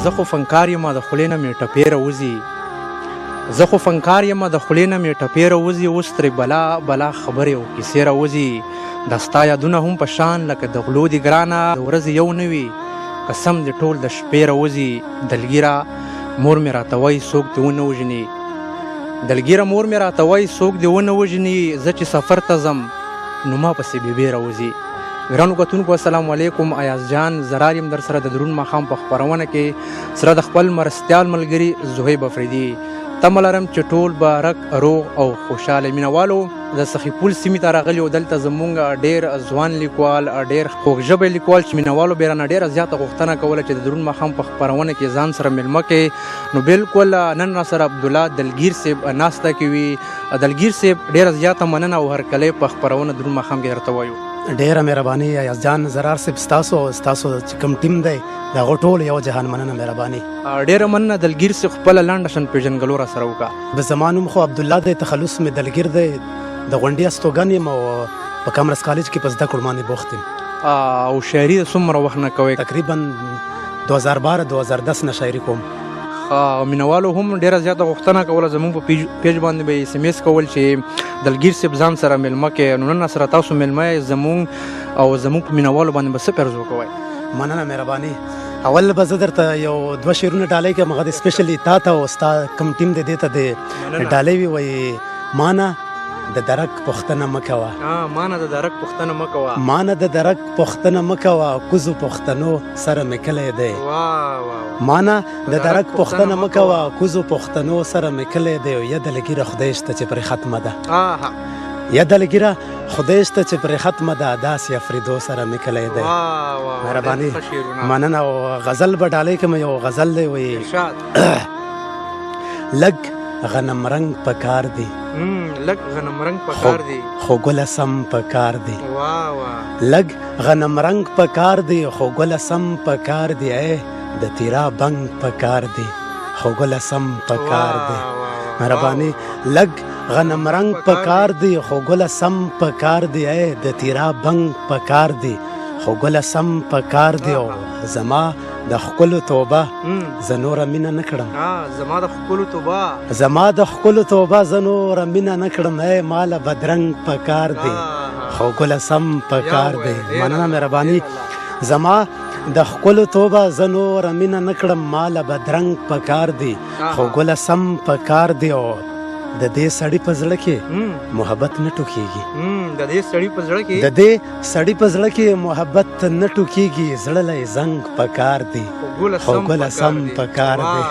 زه خو فنکار یم، د خولې نه مې ټپې راوځي. زه خو فنکار یم، د خولې نه مې ټپې راوځي. اوس ترې بلا بلا خبرې او کیسې راوځي. د ستا یادونه هم په شان لکه د غلو دي ګرانه، د ورځې یو نه وي قسم دې ټول د شپې راوځي. دلګیره مور مې راته وایي څوک دې ونه وژني. دلګیره مور مې راته وایي څوک دې ونه وژني. زه چې سفر ته ځم نو ما پسې بیبې راوځي. ګرانو کتونکو السلام علیکم، ایاز جان زرار یم در سره د درون ماښام په خپرونه کې سره د خپل مرستیال ملګري زهیب افریدي. تمه لرم چې ټول به رک روغ او خوشحاله. مینوالو د سخي پل سیمې ته راغلي او دلته زمونږ ډېر ځوان لیکوال، ډېر خوږ ژبی لیکوال چې مینوالو به رانه ډېره زیاته غوښتنه کوله چې د درون ماښام په خپرونه کې ځان سره مېلمه کړي، نو بالکل نن را سره عبدالله دلګیر صاحب ناسته کې وي. دلګیر صاحب ډېره زیاته مننه او هرکلی په خپرونه درون ماښام کې درته وایو. ډېره مهرباني ایاز جان زرار صاحب، ستاسو او ستاسو چې کوم ټیم دی د هغو ټولو یو جهان مننه، مهرباني. ډېره مننه دلګیر صاحب، خپله لنډه شان پېژندګلو را سره وکړه. د زما نوم خو عبدالله دی، تخلص مې دلګیر دی، د غونډې استوګن یم او په کامرس کالج کې په زده کړو باندې بوخت یم. او شاعري د څومره وخت نه کوئ؟ تقریبا 2012 2010 نه شاعري کوم. ښه، مینوالو هم ډېره زیاته غوښتنه کوله، زموږ په پیج باندې به یې اس ام اس کول چې دلګیر صاحب ځان سره مېلمه کړئ، نو نن سره تاسو مېلمه یې زموږ او زموږ په مینوالو باندې به څه پیرزو کوئ؟ مننه مهرباني. اول به زه درته یو دوه شعرونه ډالۍ کړم، هغه د سپیشلی تا ته او ستا کوم ټیم دی دې ته د ډالۍ وي. وایي مانه د درک پوښتنه مه کوه، مانه د درک پوښتنه مه کوه، مانه د درک پوښتنه مه کوه، کوزو پښتنو سره مې کلی دی. مانه د درک پوښتنه مه کوه، کوزو پښتنو سره مې کلی دی. یا دلګیره خدای شته چې پرې ختمه ده، یا دلګیره خدای شته چې پرې ختمه ده، داسې افریدو سره مې کلی دی. مهرباني مننه. او غزل به ډالۍ کوم، یو غزل دی وایي لږ غنم رنګ پکار دی، لږ غنم رنګ پکار دی، خو ګله سم پکار دی. لږ غنم رنګ پکار دی، خو ګله سم پکار دی. ای د تیرا بنګ پکار دی، خو ګله سم پکار دی. مهرباني. لږ غنم رنګ پکار دی، خو ګله سم پکار دی. ای د تیرا بنګ پکار دی، خو ګله سم پکار دی. او زما د ښکلو توبه زه نوره مینه نه کړم، زما د ښکلو توبه، زما د ښکلو توبه زه نوره مینه نه کړم. ای ماله بدرنګ پکار دی، خو ګله سم پکار دی. مننه مهرباني. زما د ښکلو توبه زه نوره مینه نه کړم، ماله بدرنګ پکار دی، خو ګله سم پکار دی. او د دې سړي په زړه کې محبت نه ټوکېږي، د دې سړي په زړه کې، د دې سړي په زړه کې محبت نه ټوکېږي، زړه له یې زنګ پکار دی، خو ګله سم پکار دی.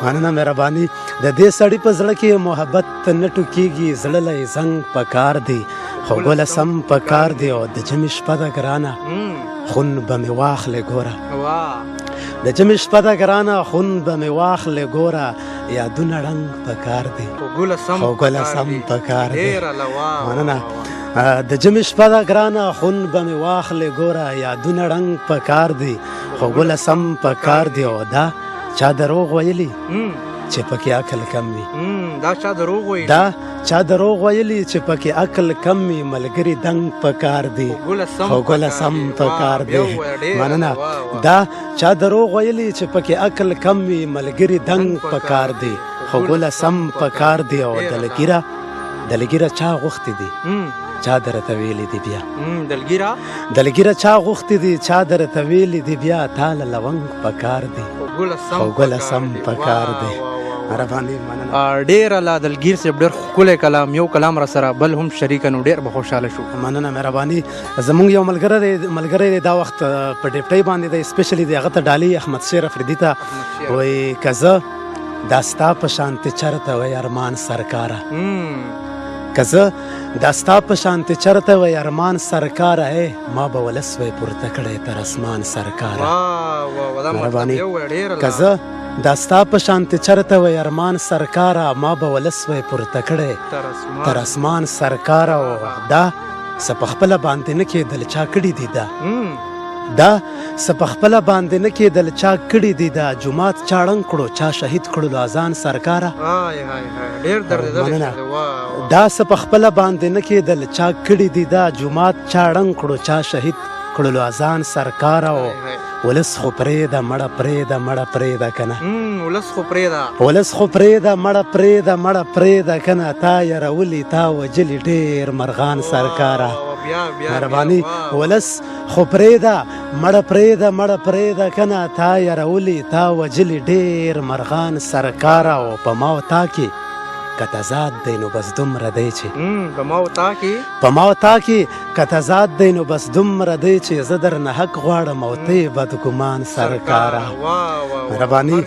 مننه مهرباني. د دې سړي په زړه کې محبت نه ټوکېږي، زړه له یې زنګ پکار دی، خو ګله سم پکار دی. او د ژمي شپه ده ګرانه، خون به مې واخلې ګوره، د ژمي شپه ده ګرانه، خون به مې واخلې ګوره، یادونه ړنګ پکار دی، خو ګله سم پکار دی. مننه. د ژمي شپه ده ګرانه، خون به مې واخلې ګوره، یادونه ړنګ پکار دی، خو ګله سم پکار دی. او دا چا دروغ ویلي چې پکې عقل کم وي، دا چا دروغ ویلي، دا چا دروغ ویلي چې پکې عقل کم وي، ملګري دنګ پکار دی، خو ګله سم پکار دی. مننه. دا چا دروغ ویلي چې پکې عقل کم وي، ملګري دنګ پکار دی، خو ګله سم پکار دی. او دلګیره دلګیره چا غوښتي دي، چا درته ویلي دي بیا، دلګیره دلګیره چا غوښتي دي، چا درته ویلي دي بیا، تا له لونګ پکار دی، خو ګله سم پکار دی. مهرباني مننه. ډېر الله دلګیر صاحب، ډېر ښکلی کلام، یو کلام را سره بل هم شریک نو ډېر به خوشحاله شو. مننه مهرباني. زمونږ یو ملګری دی، ملګری دی دا وخت په ډیپټۍ باندې دی، سپیشلی دی هغه ته ډالۍ، احمد شیر افریدي ته وایي که زه دا ستا په شانتې چرته وای ارمان سرکاره، که زه دا ستا په شانتې چرته وای ارمان سرکاره، ای ما به ولس وای پورته کړی تر اسمان سرکاره. مهرباني. که زه دا ستا په شانتې چرته وای ارمان سرکاره، ما به ولس وای پورته کړی تر اسمان سرکاره. او دا څه په خپله باندې نه کېدل چا کړي دي، دا دا څه په خپله باندې نه کېدل چا کړي دي، دا جومات چا ړنګ کړو، چا شهید کړلو اذان سرکاره. مننه. دا څه په خپله باندې نه کېدل چا کړي دي، دا جومات چا ړنګ کړو، چا شهید کړلو اذان سرکاره. او ولس خو پرېږده مړه پرېږده مړه پرېږده که نه. ولس خو پرېږده. ولس خو پرېږده مړه پرېږده مړه پرېږده که نه، تا یرولي تا وژلي ډېر مرغان سرکاره. مهرباني. ولس خو پرېږده مړه پرېږده مړه پرېږده که نه، تا یرولي تا وژلي ډېر مرغان سرکاره. او په ما او تا کې که تضاد دی نو بس دومره دی چې په ما او تا کې، په ما او تا کې که تضاد دی نو بس دومره دی چې زه درنه حق غواړم او ته یې بدګمان سرکاره. مهرباني،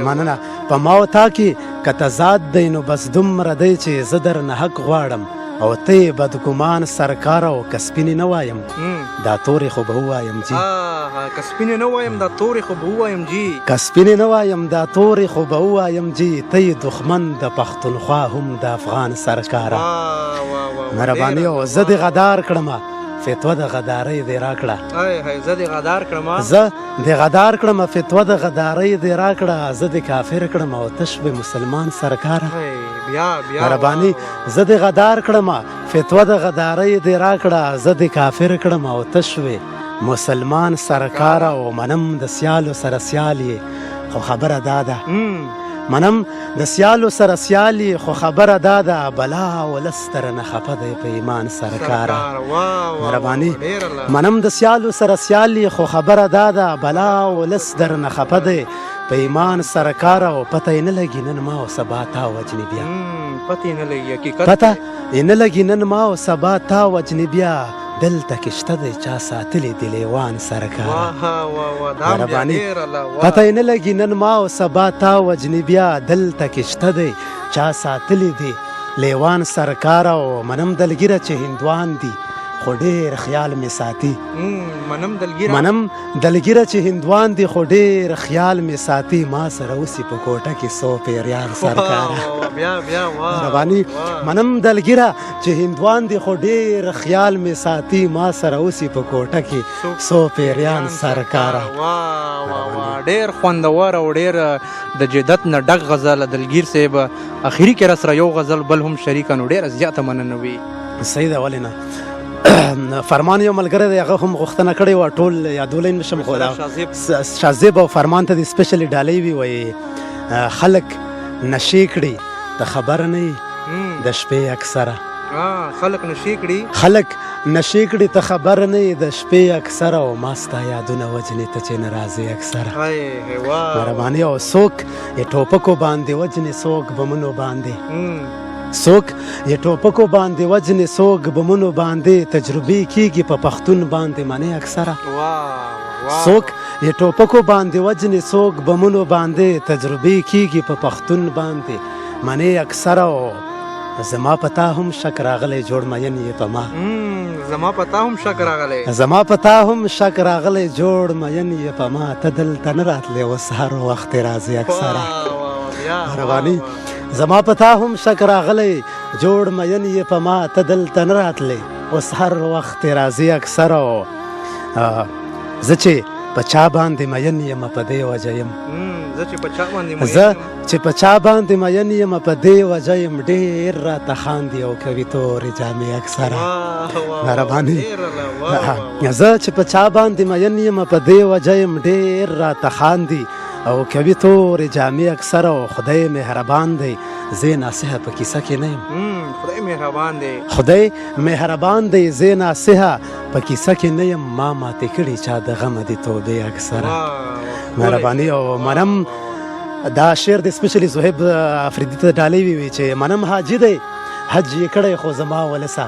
مننه. په ما او تا کې که تضاد دی نو بس دومره دی چې زه درنه حق غواړم او ته یې بدګمان سرکاره. او که سپینې نه وایم دا تورې خو به ووایم جي، که سپینې نه وایم دا تورې خو به ووایم جي، که سپینې نه وایم دا تورې خو به ووایم جي، ته یې دښمن د پښتونخوا هم د افغان سرکاره. مهرباني. او زه دې غدار کړم فتوا د غدارۍ دې راکړه. زه دې غدار کړم، زه دې غدار کړم فتوا د غدارۍ دې راکړه، زه دې کافر کړم او تش به مسلمان سرکاره. بیا بیا. مهرباني. زه دې غدار کړم فتوا د غدارۍ دې راکړه، زه دې کافر کړم او تش وې مسلمان سرکاره. او منم د سیالو سره سیال یې خو خبره دا ده، منم د سیالو سره سیال یې خو خبره دا ده، بلا ولس درنه خفه دی په ایمان سرکاره. مهرباني. منم د سیالو سره سیال یې خو خبره دا ده، بلا ولس درنه خفه دی په ایمان سرکاره. او پته یې نه لګي نن ما او سبا تا وجني بیا، پته یې نه لګي، حقیقت پته یې نه لګي نن ما او سبا تا وجني بیا، دلته کې شته دی چا ساتلی دی لیوان سرکاره. مهرباني. پته یې نه لګي نن ما او سبا تا وجني بیا، دلته کې شته دی چا ساتلی دی لیوان سرکاره. او منم دلګیره چې هندوان دي خو ډېر خیال مې ساتي، منم دلګیره، منم دلګیره چې هندوان دي خو ډېر خیال مې ساتي، ما سره اوسي په کوټه کې څو پیریان سرکاره. بیا بیا. مهرباني. منم دلګیره چې هندوان دي خو ډېر خیال مې ساتي، ما سره اوسي په کوټه کې څو پیریان سرکاره. واه واه واه، ډېر خوندور او ډېر د جدت نه ډک غزل دلګیر صاحب. اخري کې را سره یو غزل بل هم شریکه نو ډېره زیاته مننه وي. صحیح ده، ولې نه. فرمان یو ملګری دی، هغه هم غوښتنه کړې وه، ټول یادولی نه شم خو دا شازیب او فرمان ته دې سپیشلي ډالۍ وي. وایي خلک نشې کړي ته خبر نه یې د شپې اکثره، خلک نشې کړي، خلک نشې کړي ته خبر نه یې د شپې اکثره، او ما ستا یادونه وژنې ته چې نه راځې اکثره. مهرباني. او څوک یې ټوپکو باندې وژنې څوک بمونو باندې، څوک یې ټوپکو باندې وژنې څوک بمونو باندې، تجربې کیږي په پښتون باندې منې اکثره. څوک یې ټوپکو باندې وژنې څوک بمونو باندې، تجربې کیږي په پښتون باندې منې اکثره. او زما په تا هم شک راغلی جوړ مین یې په ما، زما په تا هم شک راغلی، زما په تا هم شک راغلی جوړ مین یې په ما، ته دلته نه راتلې اوس هر وخت راځې اکثره. مهرباني. زما په تا هم شک راغلی جوړ مین یې په ما، ته دلته نه راتلې اوس هر وخت راځې اکثره. زه چې په چا باندې مین یم په دې وجه یم، زه چې په چا باندې، زه چې په چا باندې مین یم په دې وجه یم، ډېر راته خاندي او کوي تورې جامې اکثره. مهرباني. زه چې په چا باندې مین یم په دې وجه یم، ډېر راته خاندي او کوي تورې جامې اکثره. او خدای مهربان دی زه ناصحه په کیسه کې نه یم، خدای مهربان دی، خدای مهربان دی زه ناصحه په کیسه کې نه یم، ما ماتې کړي چا د غمه دي توبې اکثره. مهرباني. او منم دا شعر د سپیشلی زهیب افریدي ته ډالۍ وي چې منم حاجي دی حج یې کړی خو زما ولسه،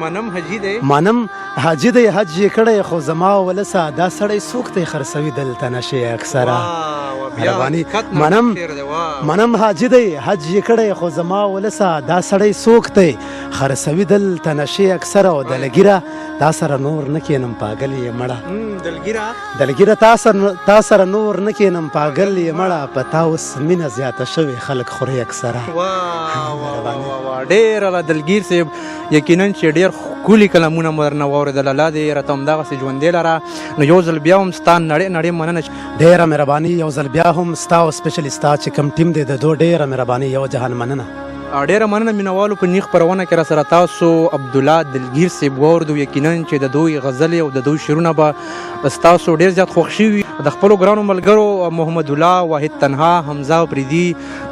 منم حاجي دی، منم حاجي دی حج یې کړی خو زما ولسه، دا سړی څوک دی خرڅوي دلته نشې اکثره. مهرباني. منم منم حاجي دی حج یې کړی خو زما ولسه، دا سړی څوک دی خرڅوي دلته نشې اکثره. او دلګیره تا سره نور نه کینم پاګل یې مړه، دلګیره، دلګیره تا سره نور نه کینم پاګل یې مړه، په تا اوس مینه زیاته شوې خلک خوري اکثره. واه، ډېر الله دلګیر صاحب، یقینا چې ډېر ښکلي کلامونه مو درنه واورېدل. الله دې راته همدغسې ژوندی لره. نو یو ځل بیا هم ستا نړۍ نړۍ مننه. ډېره مهرباني. یو ځل بیا هم ستا او سپیشلی ستا چې کوم ټیم دی د دوه ډېره مهرباني، یو جهان مننه. ډیره مننه مینوالو، په نی خپرونه کې را سره تاسو عبدالله دلګیر صیب واوریدو. یقینا چې د دوی غزلې او د دوی شعرونه به ستاسو ډیر زیات خوښ شوي. د خپلو ګرانو ملګرو محمد الله، واحد تنها، حمزه افریدي،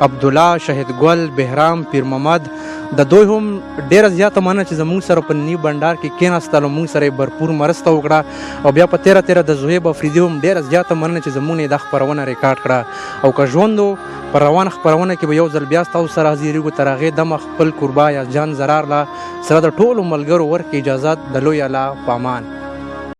عبدالله، شهید ګل، بهرام، پیر محمد، د دوی هم ډیره زیاته مننه چې زموږ سره په نی بنډار کې کېناستل او موږ سره یې برپور مرسته وکړه. او بیا په تېره تېره د زهیب افریدي هم ډیره زیاته مننه چې زموږ نه یې دا خپرونه ریکارډ کړه. او که ژوند و، په روانه خپرونه کې به یو ځل بیا ستاسو سره حاضرېږو. تر هغې دمه خپل کوربه یا جان زرار له سره د ټولو ملګرو ورکې اجازت. د لوی الله په امان.